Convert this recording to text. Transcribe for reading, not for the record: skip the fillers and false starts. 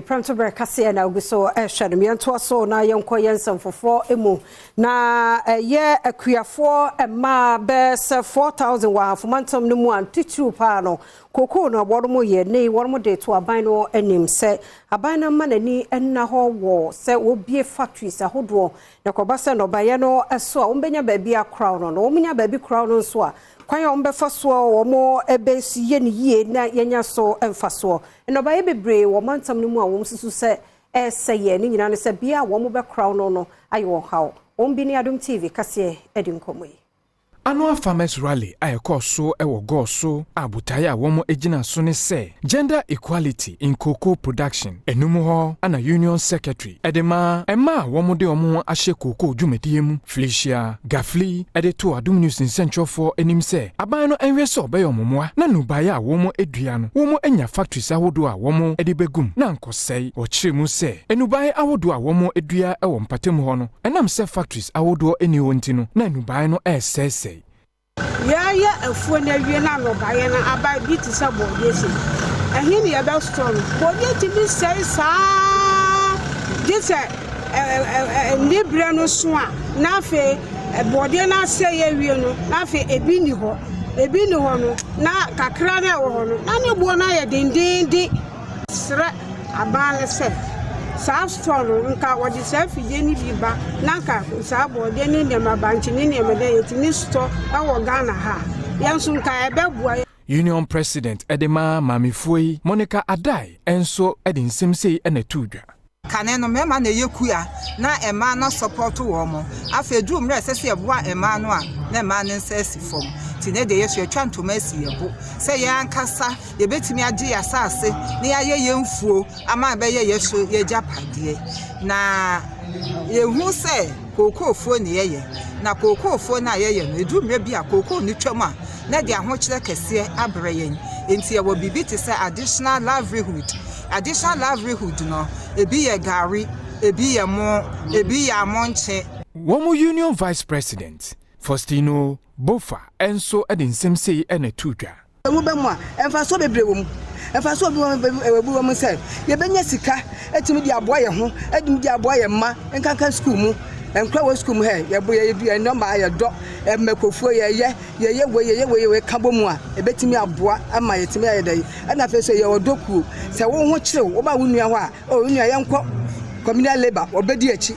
Prɛmtoberɛ kaseɛ na ogu so ɛhwɛ no. Yɛntoa so na yɛnkɔ yɛn nsɛm foforɔ mu. Na ɛyɛ akuafoɔ mmaa bɛɛ sɛ 4,000 wɔ Afomantam no mu a, ntitiriw paa no kokoo no a wɔn yɛ ne wɔn de to aban no anim sɛ aban no ama n'ani nna hɔ wɔ sɛ wɔbie factories ahodoɔ na kɔba sɛ nnɔbaeɛ no so a, wɔbɛnya baabi akora no, na wɔnya baabi kora no nso a, kwan a wɔbɛfa soɔ wɔn bɛsi yɛ no yie na yɛnya so mfasoɔ. Nnɔbaeɛ bebree wɔ mantam no mu a wɔn susu sɛ ɛsɛ yɛ ne nyinaa no sɛ bea a wɔn bɛkora no ayɛ wɔn haw. Wɔn bi ne Adom TV kaseɛ de nkɔmmɔ yi. Annual Farmers Rally a ɛkɔɔ so wɔ Goaso a botaeɛ a wɔn gyina so ne sɛ gender equality in cocoa production. Enum hɔ ana Union Secretary ɛde ma mmaa a wɔn de wɔn ho ahyɛ cocoa dwumadie mu, Felicia Gafli, ɛde to Adom News nsɛntwerɛfoɔ anim sɛ aban no nhwɛ sɛ ɔbɛyɛ wɔn mmoa na nnubaeɛ a wɔn adua no, wɔn anya factories ahodoɔ a wɔn de bɛgum na nkɔsɛe. Wɔkyerɛ mu sɛ nnubaeɛ ahodoɔ a wɔn adua wɔ mpatamu hɔ no, ɛnam sɛ factories ahodoɔ ani hɔ nti no, na nnubaeɛ no ɛresɛesɛe. Yɛayɛ afuo no awie na nnɔbaeɛ no aba bi te sɛ bɔɔdeɛ sei, ɛhe ne yɛbɛstore no? Bɔɔdeɛ tumi sɛe saa gye sɛ nni berɛ no so a, na afei bɔɔdeɛ no asɛe awie no, na afei ebi ni hɔ, ebi ni hɔ no, na kakra no a ɛwɔ hɔ no, na ne boɔ no ayɛ dendenden. Serɛ aban no sɛ saa store no, nka wɔde saa afidie no bi ba na nka saa bɔɔdeɛ ne nneɛma, bankye ne nneɛma dɛ yɛtumi store ɛwɔ Ghana ha, yɛn nso nka ɛbɛboa. Union President ɛde ma maamefoɔ yi, Monica Adai, nso de nsɛm sei ɛna ɛto dwa. Kane no, mmarima na ɛyɛ kua na mmaa no support wɔn mo. Afei duru mmerɛ ɛsɛ sɛ yɛboa mmaa no a, na mmaa no nsa asi fam. Nti ne deɛ, yɛso yɛtwa ntoma asi yɛ bo sɛ yɛn ankasa yɛbɛtumi agye yɛ asase na yɛayɛ yɛn mfuo ama ɛbɛyɛ yɛ so yɛgyapadeɛ. Na yɛhu sɛ kookoofuo ne yɛyɛ, na kookoofuo no a yɛyɛ no, ɛduru mmerɛ bi a kookoo no twam a, na de ahokyerɛ kɛseɛ abrɛ yɛn. Nti yɛwɔ biribi te sɛ additional livelihood. Additional livelihood no, ebi yɛ gari, ebi yɛ mo, ebi yɛ amonkye. Wɔn Union Vice President Faustino Bofa nso de nsɛm sei ɛna ɛto dwa. Ɛmu bɛ mu a, mfasoɔ bebree wɔ mu. Mfasoɔ bi wɔ mu sɛ yɛbɛnya sika atumi de aboa yɛn ho, atumi de aboa yɛn mma, nkanka sukuu mu. Nkura wɔ sukuu mu hɛ, yɛbɔ yɛ nneɛma, yɛdɔ mmɛkofuo, yɛyɛ wei, yɛyɛ wei, yɛ ka bɔ mu a, ɛbɛtumi aboa ama yɛtumi ayɛ dɛ. Ɛna afei so yɛwɔ dɔkuo sɛ wo ho kyerɛw, woba wo nua hɔ a, o nua, yɛnkɔ communal labour, wɔbɛdi akyi.